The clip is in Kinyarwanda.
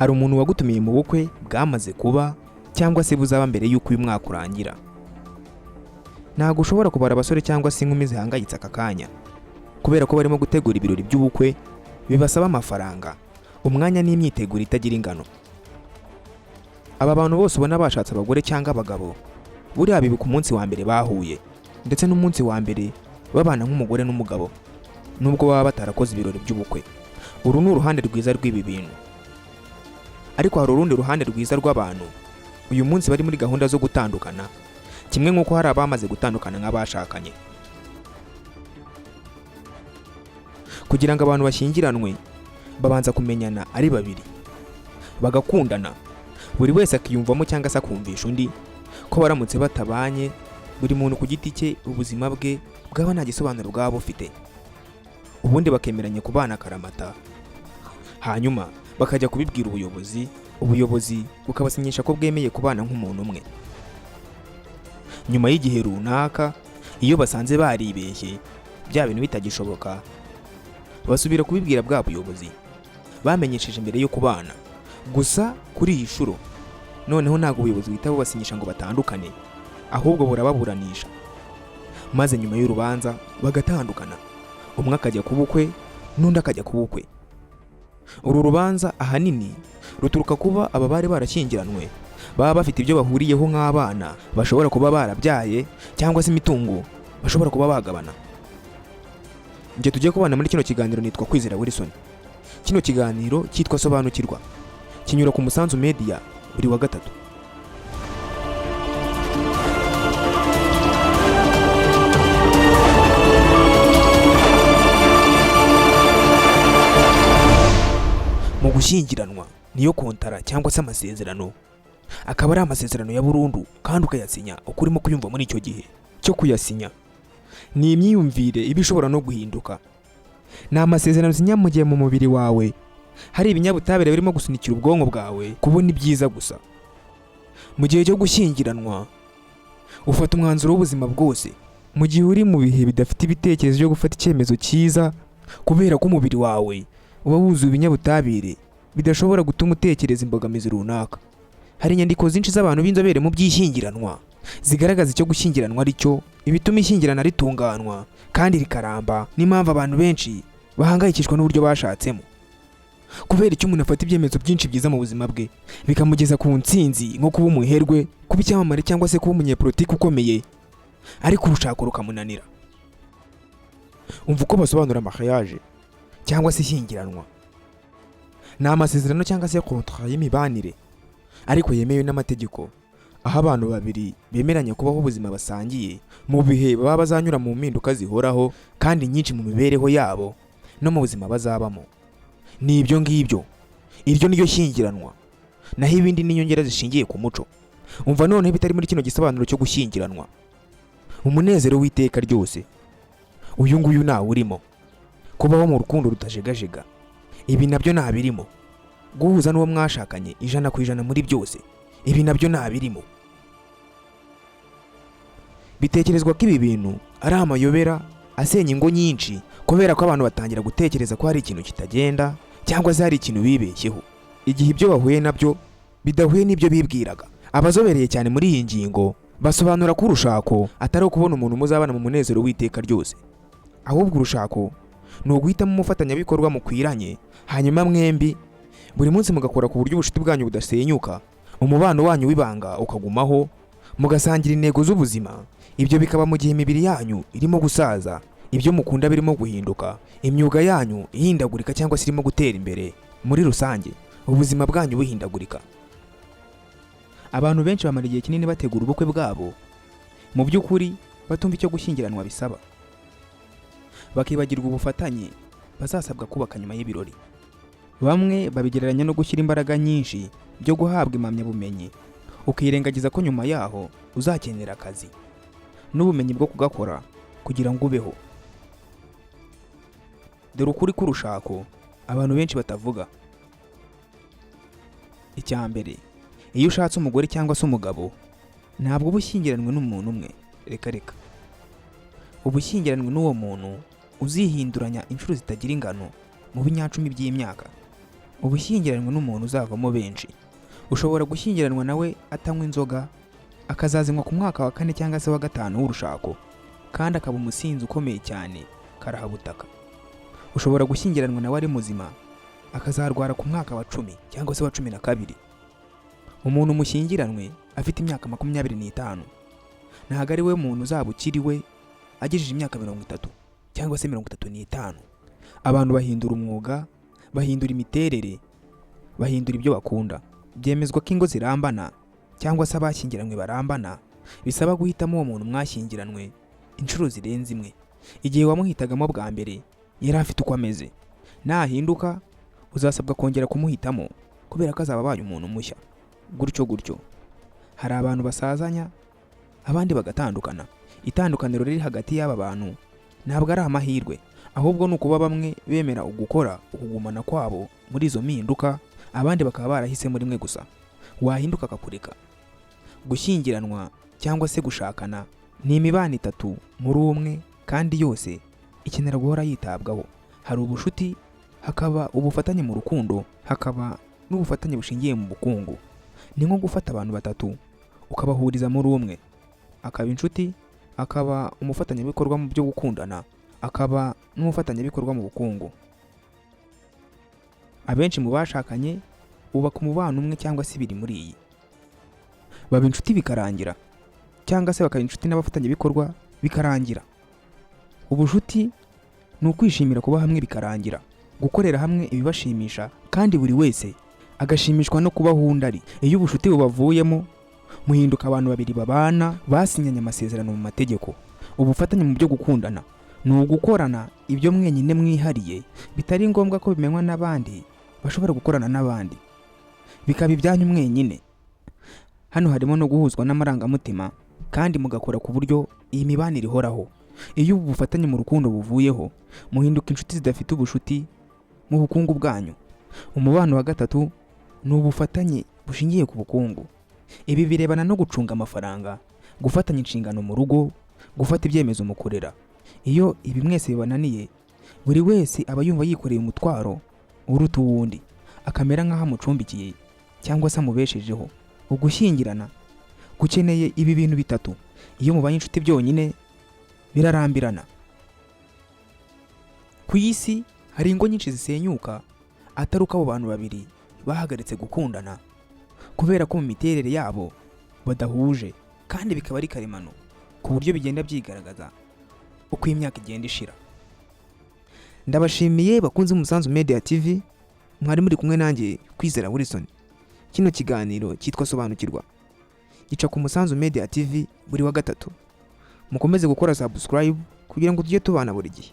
Hari umuntu wagutumiye mu bukwe bwamaze kuba cyangwa se buzaba mbere y'uko uyu mwaka urangira. Ntabwo ushobora kubara abasore cyangwa se inkumi zihangayitse aka kanya kubera ko barimo gutegura ibirori by'ubukwe bibasaba amafaranga, umwanya n'imyiteguro itagira ingano. Aba bantu bose ubona bashatse abagore cyangwa abagabo, buriya bibuka umunsi wa mbere bahuye ndetse n'umunsi wa mbere babana nk'umugore n'umugabo, nubwo baba batarakoze ibirori by'ubukwe. Uru ni uruhande rwiza rw'ibi bintu, ariko hari urundi ruhande rwiza rw'abantu uyu munsi bari muri gahunda zo gutandukana, kimwe nk'uko hari abamaze gutandukana nk'abashakanye. Kugira ngo abantu bashyingiranwe babanza kumenyana ari babiri, bagakundana, buri wese akiyumvamo cyangwa se akumvisha undi ko baramutse batabanye, buri muntu ku giti cye ubuzima bwe bwaba nta gisobanuro bwaba bufite, ubundi bakemeranya kubana akaramata, hanyuma bakajya kubibwira ubuyobozi, ubuyobozi bukabasinyisha ko bwemeye kubana nk'umuntu umwe. Nyuma y'igihe runaka, iyo basanze baribeshye, bya bintu bitagishoboka, basubira kubibwira bwa buyobozi bamenyesheje mbere yo kubana. Gusa kuri iyi nshuro noneho ntabwo ubuyobozi buhita bubasinyisha ngo batandukane, ahubwo burababuranisha, maze nyuma y'urubanza bagatandukana, umwe akajya ku bukwe n'undi akajya ku bukwe. Uru rubanza ahanini ruturuka kuba aba bari barashyingiranwe baba bafite ibyo bahuriyeho nk'abana bashobora kuba barabyaye cyangwa se imitungo bashobora kuba bagabana. Njye tugiye kubana muri kino kiganiro nitwa Kwizera Wilson. Kino kiganiro cyitwa Sobanukirwa, kinyura ku Musanzu Media buri wa gatatu. Mu gushyingiranwa niyo kontara cyangwa se amasezerano, akaba ari amasezerano ya burundu kandi ukayasinya uko urimo kuyumva muri icyo gihe cyo kuyasinya. Ni imyiyumvire iba ishobora no guhinduka. Ni amasezerano usinya mu gihe mu mubiri wawe hari ibinyabutabire birimo gusunikira ubwonko bwawe kubona ibyiza gusa. Mu gihe cyo gushyingiranwa ufata umwanzuro w'ubuzima bwose, mu gihe uri mu bihe bidafite ibitekerezo byo gufata icyemezo cyiza, kubera ko umubiri wawe uba wuzuye ibinyabutabire bidashobora gutuma utekereza imbogamizi runaka. Hari inyandiko zinshi z'abantu b'inzobere mu by'ishyingiranwa zigaragaza icyo gushyingiranwa ari cyo, ibituma ishyingirana ritunganwa kandi rikaramba, n'impamvu abantu benshi bahangayikishwa n'uburyo bashatsemo. Kubera icyo umuntu afata ibyemezo byinshi byiza mu buzima bwe bikamugeza ku ntsinzi, nko kuba umuherwe, kuba icyamamare cyangwa se kuba umunyepolitiki ukomeye, ariko urushako rukamunanira. Umva uko basobanura mariage cyangwa se ishyingiranwa. Ni amasezerano cyangwa se contrat y'imibanire ariko yemewe n'amategeko, aho abantu babiri bemeranya kubaho ubuzima basangiye mu bihe baba bazanyura mu mpinduka zihoraho kandi nyinshi mu mibereho yabo no mu buzima bazabamo. Ni ibyo ngibyo, iryo ni ryo shyingiranwa, naho ibindi ni inyongera zishingiye ku muco. Umva noneho ibitari muri kino gisobanuro cyo gushyingiranwa. Umunezero w'iteka ryose, uyu nguyu ntawurimo. Kubaho mu rukundo rutajegajega, ibi nabyo ntabirimo. Guhuza n'uwo mwashakanye 100% muri byose, ibi nabyo ntabirimo. Bitekerezwa ko ibi bintu ari amayobera asenya ingo nyinshi, kubera ko abantu batangira gutekereza ko hari ikintu kitagenda cyangwa se hari ikintu bibeshyeho, igihe ibyo bahuye nabyo bidahuye n'ibyo bibwiraga. Abazobereye cyane muri iyi ngingo basobanura ko urushako atari ukubona umuntu muzabana mu munezero w'iteka ryose, ahubwo urushako ni uguhitamo umufatanyabikorwa mukwiranye, hanyuma mwembi buri munsi mugakora ku buryo ubucuti bwanyu budasenyuka, umubano wanyu w'ibanga ukagumaho, mugasangira intego z'ubuzima. Ibyo bikaba mu gihe imibiri yanyu irimo gusaza, ibyo mukunda birimo guhinduka, imyuga yanyu ihindagurika cyangwa se irimo gutera imbere, muri rusange ubuzima bwanyu buhindagurika. Abantu benshi bamara igihe kinini bategura ubukwe bwabo, mu by'ukuri batumva icyo gushyingiranwa bisaba, bakibagirwa ubufatanye bazasabwa kubaka nyuma y'ibirori. Bamwe babigereranya no gushyira imbaraga nyinshi byo guhabwa impamyabumenyi, ukirengagiza ko nyuma yaho uzakenera akazi n'ubumenyi bwo kugakora kugira ngo ubeho. Dore ukuri k'urushako abantu benshi batavuga. Icya mbere, iyo ushatse umugore cyangwa se umugabo, ntabwo uba ushyingiranwe n'umuntu umwe, reka reka. Uba ushyingiranwe n'uwo muntu uzihinduranya inshuro zitagira ingano mu binyacumi by'imyaka. Uba ushyingiranwe n'umuntu uzavamo benshi. Ushobora gushyingiranwa nawe atanywa inzoga, akazazinywa ku mwaka wa kane cyangwa se wa gatanu w'urushako, kandi akaba umusinzi ukomeye cyane karahabutaka. Ushobora gushyingiranwa nawe ari muzima, akazarwara ku mwaka wa 10 cyangwa se wa 12. Umuntu mushyingiranwe afite imyaka 25 ntabwo ari we muntu uzaba ukiri we agejeje imyaka 30 cyangwa se 35. Abantu bahindura umwuga, bahindura imiterere, bahindura ibyo bakunda. Byemezwa ko ingo zirambana cyangwa se abashyingiranywe barambana, bisaba guhitamo uwo muntu mwashyingiranwe inshuro zirenze imwe. Igihe wamuhitagamo bwa mbere yari afite uko ameze, nahinduka uzasabwa kongera kumuhitamo kubera ko azaba abaye umuntu mushya. Gutyo gutyo hari abantu basazanya, abandi bagatandukana. Itandukaniro riri hagati y'aba bantu ntabwo ari amahirwe, ahubwo ni ukuba bamwe bemera ugukora ukugumana kwabo muri izo mpinduka, abandi bakaba barahisemo rimwe gusa, wahinduka akakureka. Gushyingiranwa cyangwa se gushakana ni imibano itatu muri umwe, kandi yose ikenera guhora yitabwaho. Hari ubushuti, hakaba ubufatanye mu rukundo, hakaba n'ubufatanye bushingiye mu bukungu. Ni nko gufata abantu batatu ukabahuriza muri umwe, akaba inshuti, akaba umufatanyabikorwa mu byo gukundana, akaba n'umufatanyabikorwa mu bukungu. Abenshi mu bashakanye bubaka umubano umwe cyangwa se ibiri muri iyi. Baba inshuti bikarangira, cyangwa se bakaba inshuti n'abafatanyabikorwa bikarangira. Ubushuti ni ukwishimira kuba hamwe bikarangira, gukorera hamwe ibibashimisha, kandi buri wese agashimishwa no kuba aho undi ari. Iyo ubushuti bubavuyemo, muhinduka abantu babiri babana basinyanye amasezerano mu mategeko. Ubufatanye mu byo gukundana ni ugukorana ibyo mwenyine mwihariye, bitari ngombwa ko bimenywa n'abandi bashobora gukorana n'abandi, bikaba ibyanyu mwenyine. Hano harimo no guhuzwa n'amarangamutima, kandi mugakora ku buryo iyi mibanire ihoraho. Iyo ubu bufatanye mu rukundo buvuyeho, muhinduka inshuti zidafite ubushuti mu bukungu bwanyu. Umubano wa gatatu ni ubufatanye bushingiye ku bukungu. Ibi birebana no gucunga amafaranga, gufatanya inshingano mu rugo, gufata ibyemezo mu kurera. Iyo ibi mwese bibananiye, buri wese aba yumva yikoreye umutwaro uruta uwundi, akamera nk'aho amucumbikiye cyangwa se amubeshejeho. Ugushyingirana gukeneye ibi bintu bitatu. Iyo mubaye inshuti byonyine birarambirana. Ku isi hari ingo nyinshi zisenyuka atari uko abo bantu babiri bahagaritse gukundana, kubera ko mu miterere yabo badahuje, kandi bikaba ari karemano ku buryo bigenda byigaragaza uko imyaka igenda ishira. Ndabashimiye bakunze Umusanzu Media TV, mwari muri kumwe nanjye Kwizera Wilson. Kino kiganiro cyitwa Sobanukirwa gica ku Musanzu Media TV buri wa gatatu. Mukomeze gukora subscribe kugira ngo tujye tubana buri gihe.